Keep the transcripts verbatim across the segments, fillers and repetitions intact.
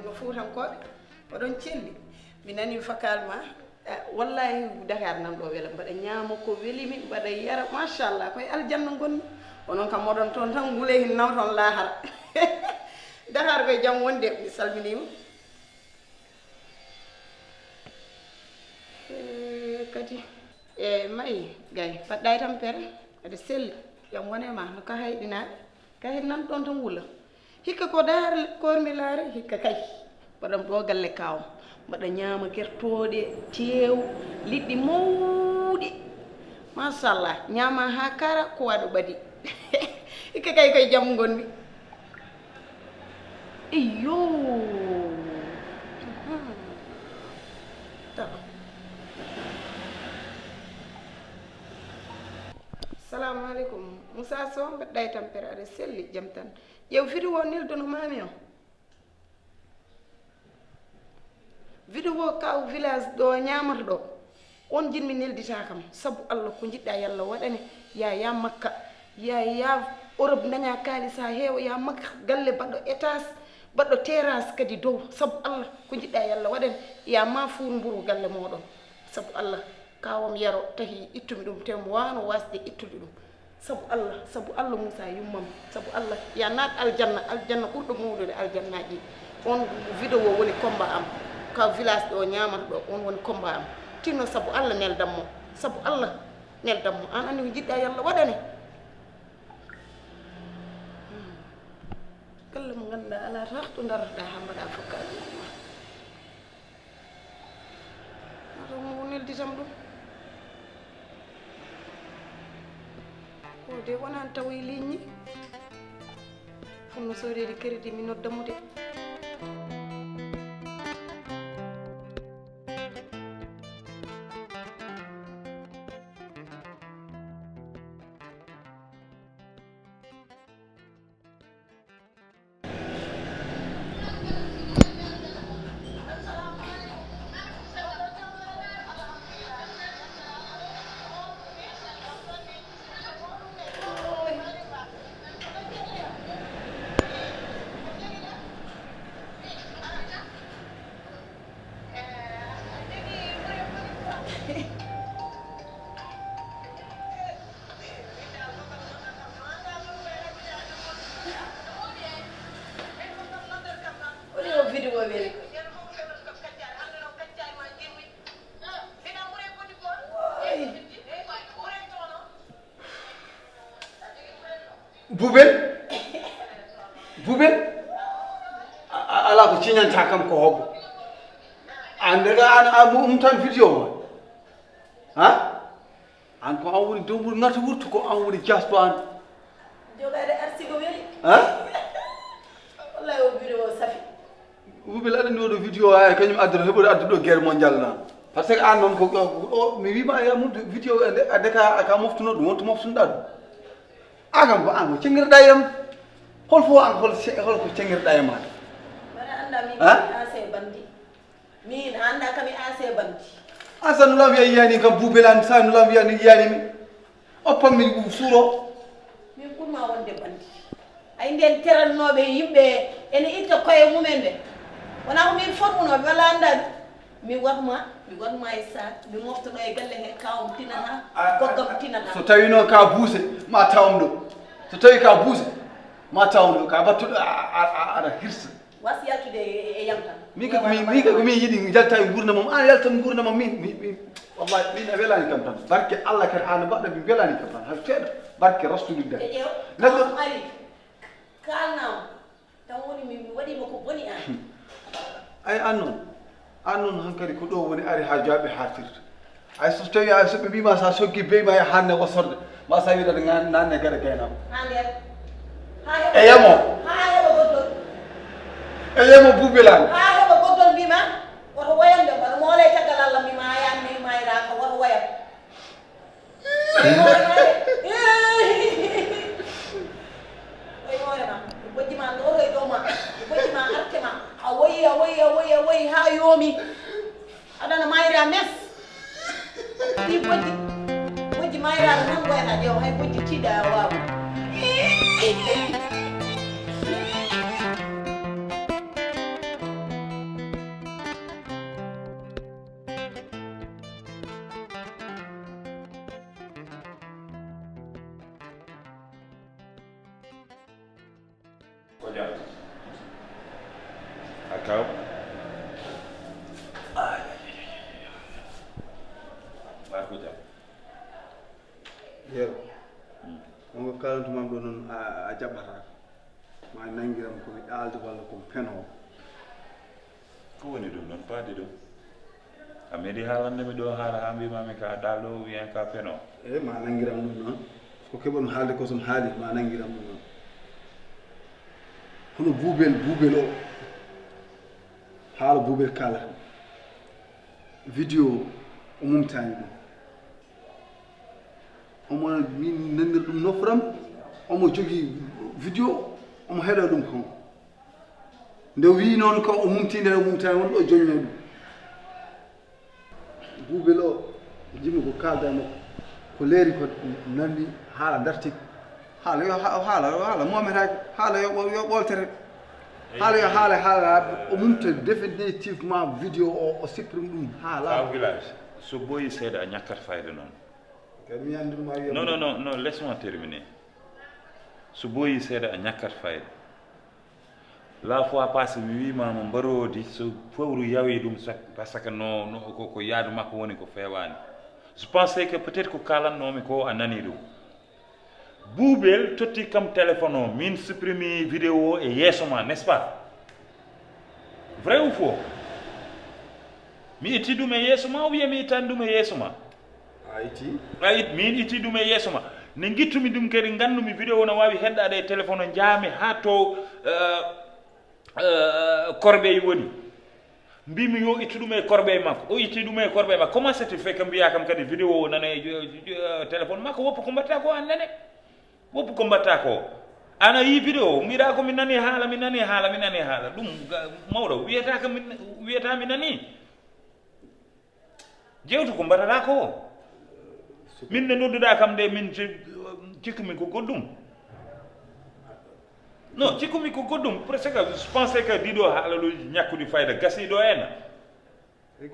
No Fuutankooɓe, oɗon celli. Mi nani fakal ma. Eh, wallahi, Dakar nan ɗo wela, mbaɗa ñaama ko weli mi, mbaɗa yara, machallah, koye aljanna ngonmi. Onon kam moɗon toon tan ngule hin nawton lahara. Dakar koye jam wonde, mi salminima. Eh, kadi. E mayi, gay, mbaɗɗa e tampere, aɗa selli, jam wone ma, no ka hayɗinaɓe, ka hayɗinan ɗon tan wula. Hikka ko daar kormi laare, hikka kay. Mbaɗam ɗo galle kawam, mbaɗa ñaama gertooɗe, teew, liɗɗi mawɗi. Machallah, ñaama ha kara ko waɗa ɓadi. Hikka kay koye jam ngonmi. Iyo. D'accord. Salamu aleykum. Moussa Sow, mbaɗɗa e tampere, aɗa selli, jam tan. Ƴeew vidéo nelduno mami o. Vidéo kaw village ɗo ñaamata ɗo. On jinmi neldita kam. Sabu Allah ko jiɗɗa yalla waɗane. Ya ya Makka. Ya ya Europe daña kaalis ha heewa. Ya Makka galle baɗɗo étage. Baɗɗo terrasse kadi dow. Sabu Allah ko jiɗɗa yalla waɗane. Ya ma fuur mburu galle moɗon. Sabu Allah kawam yaro tahi ittumi ɗum tem wano wasde ittude ɗum. Sabu Allah, sabu Allah Moussa yummam, sabu Allah ya naat aljanna, aljanna ɓurɗo mawnude aljannaaji. On vidéo woni combat am, ka village ɗo ñaamata ɗo, on woni combat am. Tinno sabu Allah neldam mo, sabu Allah neldam mo. An anndi ko jiɗɗa yalla waɗane. Galle mo ngannduɗaa alaa tan to darata haa mbaɗa fokkaɗo ma. Mataw mo nelditam ɗum. O de wonani tawa e ligne. Fonno soreede crédit mi nodda mo de. Audio vidéo weli. Woy. Bubel? Bubel? A, a, ala ko ciñanta kam ko hobbo. An daga an a mu umtan vidéo ma. Ha? An ko an woni dow ngata wurtu ko an woni jasɗo an. Jogaade arsi ko weli. Ha? Wallahi o vidéo o safi. Bubel aɗa anndi oɗo vidéo ay kañum addata heɓude addude ɗo guerre mondial na. Par ce que an noon ko, ko, ko, o, mi wima ya mum vidéo ande, ande ka, ka moftuno ɗum, wonto moftunoɗa ɗum. An kam ko an ko ceŋirɗa e am. Hol fof an hol ce-, hol ko ceŋirɗa e ma? Mbaɗa annda min Ha? Ko ancien bandi. Min annda kam e ancien bandi. An sa nulam wiya yiyani kam Bubel an sa nulam wiya ni yiyani mi. O pammi ɗum suuro. Min ɓurma wonde bandi. Ay nden terannooɓe yimɓe ene itta koye mumen ɓe. Wona ko min formunooɓe walla annda ɗum. Mi warma, mi warma e sac, mi moftoɗo e galle he, kawam tinata, A- a- goggam tinata. So tawi noon ka buuse, ma tawam ɗo. So tawi ka buuse, ma tawam ɗo. Ka battuɗo a- a- a- aɗa hirsa. Was yaltude e e yam tan. Min kay ko min, min kay ko min yiɗi yalta e nguurndam am. An yaltan nguurndam am min. Min, min, wallahi min a welani kam tan. Barke Allah kadi an mbaɗɗo min welani kam tan. Hay seeɗa. Barke Rasulullah. E ƴeew, Neɗɗo kawam ari, kalnam. Tan woni mi, mi waɗiima ko boni an. Ay, aan noon, aan noon hankadi ko ɗo woni ari haa jaaɓi haatirta. Ay, so tawi ay, so ɓe mbiima sa soggi bey ma e hannde wosorde, ma sa wiɗata nanne gada gaynaako. Haa nder. Haa heɓa. E yamo. Haa heɓa goddol. E yamo buubelaani. Haa heɓa goddol mbiima, woto woyande, wano moole caggal Allah mbiima, ay, aan mi mayraaka, woto woyam. Oy hoore ma, mi bojji ma, ndoro e dow ma, mi bojji ma, arte ma. A woyi, a woyi, a woyi, a woyi, haa yoomi. Aɗa no mayra mes. Ɗi bojji, bojji mayraɗo nan goyata ƴeew, hay bojji tiiɗa a waawa. Ko jam. A kaw. Ay, ay, ay, ay, ay. Ba ko jam. Yero. Hmm. On ko kalantu mam ɗo noon a, a jaɓata. Ma nanngiram ko mi ɗaaldo walla ko mi penoowo. Ko woni ɗum noon, paadi ɗum? A meeɗi haalande mi ɗo haala haa mbiimaami ka ɗaalɗo wiyan ka peno. Eey, ma nanngiram ɗum noon. Ko keɓon haalde ko so mi haali, ma nanngiram ɗum noon. Hono buubel, buubel o. Haala buubel kaalata. Vidéo o mumtaani ɗum. Omo min nanir ɗum nofram. Omo jogii vidéo, omo heɗo ɗum kon. Nde o wii noon ko o mumtii nde o mumtaani won ɗo joñño ɗum. Buubel o, jimmi ko kaalda e makko. Ko leeri ko nanni haala darti. Haala yo ha-, haala, haala mometaaki. Haala yo, yo ɓoltere. Haala yo haala, haala o mumta définitivement vidéo o, o supprime ɗum. Haala. Ka village, so ɓooyi seeɗa a ñakkat fayda noon. Kadi mi anndi ɗum a wiya. Non, non, non, non, laisse-moi terminer. So ɓooyi seeɗa a ñakkat fayda. La fois passée, mi wiima mo mbaroodi so fawru yawi ɗum sak-, parce que no, no, ko, ko yaadu makko woni ko feewaani. Je pensais que peut-être ko kaalannoomi ko a nanii ɗum. Buubel totti kam téléphone o, min supprimi vidéo o e yeeso ma, n'est-ce pas? Vrai ou faux? Mi itti ɗum e yeeso ma, ou bien mi ittani ɗum e yeeso ma? A itti? A it-, min itti ɗum e yeeso ma. Nde ngittumi ɗum kadi, nganndu-mi vidéo o no waawi heddaade e téléphone o, njaami haa to, euh, euh, Corbeil woni. Mbimi yo ittu ɗum e corbeille makko. O itti ɗum e corbeille makko. Comment ça se fait que mbiya kam kadi vidéo o nana e jo-, jo-, téléphone makko? Woppu ko mbatta ko an nane. Woppu ko mbatta ko. Ana yi vidéo, mbiɗa ko mi nani haala, mi nani haala, mi nani haala. Ɗum ga-, mawɗo, wiyata ko min, wiyata mi nani. Jewtu ko mbaɗaɗa ko. Min nde nodduɗa kam nde, min ci-, cikkumi ko goɗɗum. Non, cikkumi ko goɗɗum. Parce que je pensais que ɗiɗo haalaluuji ñakkuɗi fayda gasi ɗo en.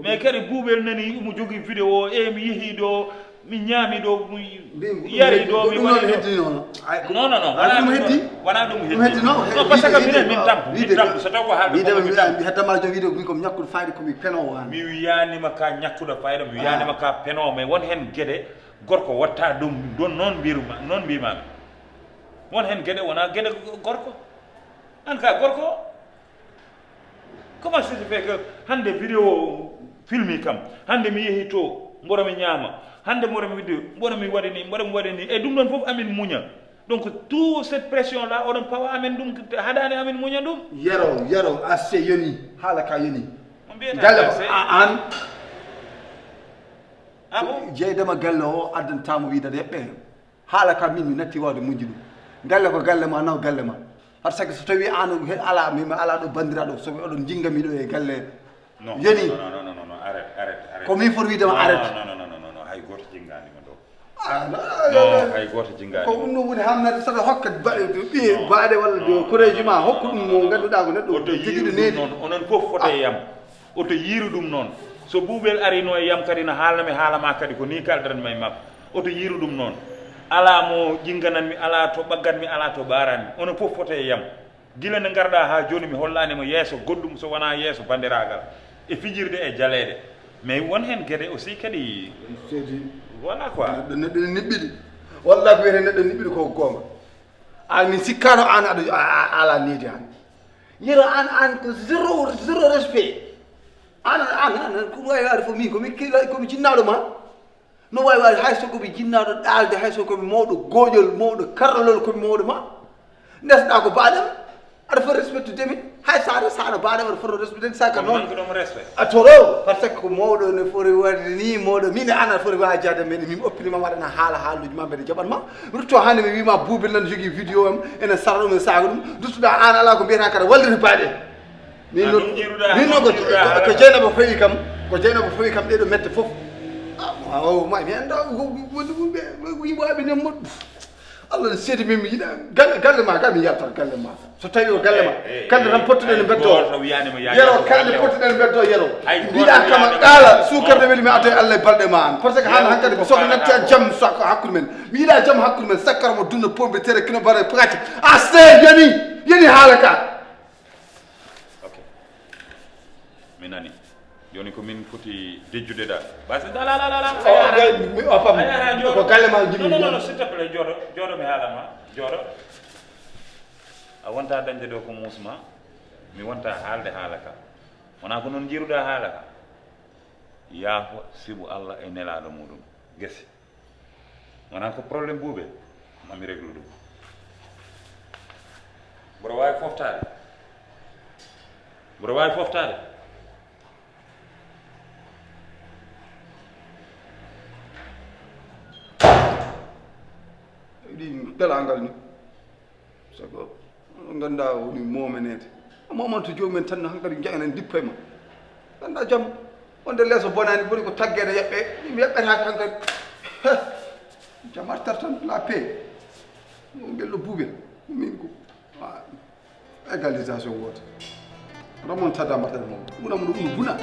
Mais kadi buubel nani omo jogii vidéo, e mi yehi ɗo, mi ñaami ɗo, mi yari ɗo, mi waɗi ɗo. Non, non, non, wona ɗum heddi. Wona ɗum heddi. Non, parce que minen min tampu, min tampu, so taw ko haalde ko min tampu. Mi hettama joom wiide min ko mi ñakkuɗo fayda, ko mi penoowo aan. Mi wiyaanima ka ñakkuɗo fayda, mi wiyaanima ka penoowo, mais won heen geɗe gorko watta ɗum, ɗon noon mbiruma, noon mbimami. Won heen geɗe wona geɗe gorko. Aan ka gorko. Comment ça se fait que hannde vidéo o filmi kam, hannde mi yehi to, mboɗo mi ñaama, hannde mboɗo mi widde, mboɗo mi waɗi ni, mboɗo mi waɗi ni, e ɗum ɗon fof amin muña. Donc, toute cette pression là, oɗon pawa amin ɗum, haɗani amin muña ɗum. Yero, yero, assez yoni, haala ka yoni. On mbiyata galle ko assez. A-, an. Ah bon? Jeydema galle o addantama wiide aɗa heɓɓe. Haala ka min mi natti wawde muñde ɗum. Galle ko galle ma, naw galle ma. Par ce que so tawi an he-, ala, mi, mi ala ɗo bandiraɗo, so oɗon jingami ɗo e galle. Non, yoni. Non, non, non, non, non, arrête, arrête, arrête. Ko min foti wiide ma arrête. Non, non, non, non, non, non, hay gooto jingaani ma ɗo. Ah, non, non, non, non, non, hay gooto jingaani. Ko ɗum ɗo woni hamnade, saɗa hokka ba-, ɓiye baɗe walla de koreeji ma, hokku ɗum mo ngannduɗaa ko neɗɗo jogiiɗo needi. Oto yiiru ɗum noon, onon fof fote e yam. Oto yiiru ɗum noon. So buubel arino e yam kadi, no haalnami haala ma kadi, ko ni kaldanmi e makko. Oto yiiru ɗum noon. Alaa mo jingananmi, alaa to ɓagganmi, alaa to ɓaaranmi. Onon fof fote e yam. Gila nde ngarɗa haa jooni, mi hollaani mo yeeso goɗɗum so wonaa yeeso banndiraagal. E fijirde e jaleeɗe. Mais won heen geɗe aussi kadi. Seedi. Voilà quoi. Neɗɗo, neɗɗo ne niɓɓiɗi. Walla ko wiyete neɗɗo niɓɓiɗi ko goonga. An min sikkaano an aɗa, a, a, a alaa needi an. Yero an, an ko zéro, zéro respect. An, an, an, an, ko wawi waade fof min, ko mi kila, ko mi jinnaɗo ma. No wawi waade hay so ko mi jinnaɗo ɗaalde, hay so ko mi mawɗo gooƴol, mawɗo karrolol, ko mi mawɗo ma. Ndesɗa ko baɗam, aɗa foti respectude min. Hay sa resano baɗam, aɗa foti respectude min, saka Ko noon. Manque ɗum respect. A toro, parce que ko mawɗo ne foti waɗde ni, mawɗo min e an aɗa foti wawi jaade men, min oppirima waɗana haala haaluji ma mbeɗa jaɓan ma. Rutto hannde mi wima Buubel nan jogui vidéo am, ene sara ɗum, ene saga ɗum. Duttuɗa an ala ko mbiyata kara wallirde baɗe. Min Ah, noon, ɗum jiruɗa, min noon ko, ɗum jiruɗa ko, ko haala. Jeynaba fawi kam, ko Jeynaba fawi kam ɗeɗo mette fof. Ah, o ma mi anda, ko, ko, ko, ko, ko yimɓe aɓe nen moƴƴi. Allah ne seedi min, mi yiɗa galle, galle ma, ga mi yaltat galle ma. So tawi o galle ma, Eh, eh, kande tan eh, pottuɗen e ay mbeddo. Gooto wiyaani mo yaa Yero, yaltu kande galle o. Pottuɗen e mbeddo, Yero. Ay Mbiɗa gooto kama wiyaani mo ɗaala, yaa suukar de weli mi adda e Allah e balɗe ma an. Parce que hano Yero hankadi ko ko sohla faala natti an ko. Jam sa ko hakkude men. Mi yiɗa jam hakkude men, sakkara mo dunna pombe tere kino bare pratique. A se yani, yani haala ka. Ok. Mi nani. Jooni ko min foti dejjude da. Basi da la la la la. O, o, mi, o, pam. Ay, ay, ay, Ko galle ma jibini. Non, non, non, non, s'il te plaît, jooɗo, jooɗo mi haalan ma. Jooɗo. A wonta dañde ɗo ko muusma. Mi wonta haalde haala ka. Wona ko noon jiruɗa haala ka. Yaafo sibu Allah e nelaaɗo muɗum. Gasi. Wona ko problème Buubel, mami réglu ɗum. Mboɗo waawi foftaade. Mboɗo waawi foftaade. Ɗi pelangal ni. Sago, oɗon nganndaa woni moomeneede. A moomanto joomum en tan, hankadi njahanen ndippa e ma. Nganndaa jam, wonde leeso bonaani, boni ko taggeede yaɓɓe, ɗum yaɓɓetaake hankadi. Jam artat tan, la paix. Ngel ɗo Buubel, min ko, ah, égalisation woote. Remontada mbaɗen mo. Ɓuna mo ɗum, ɗum buna.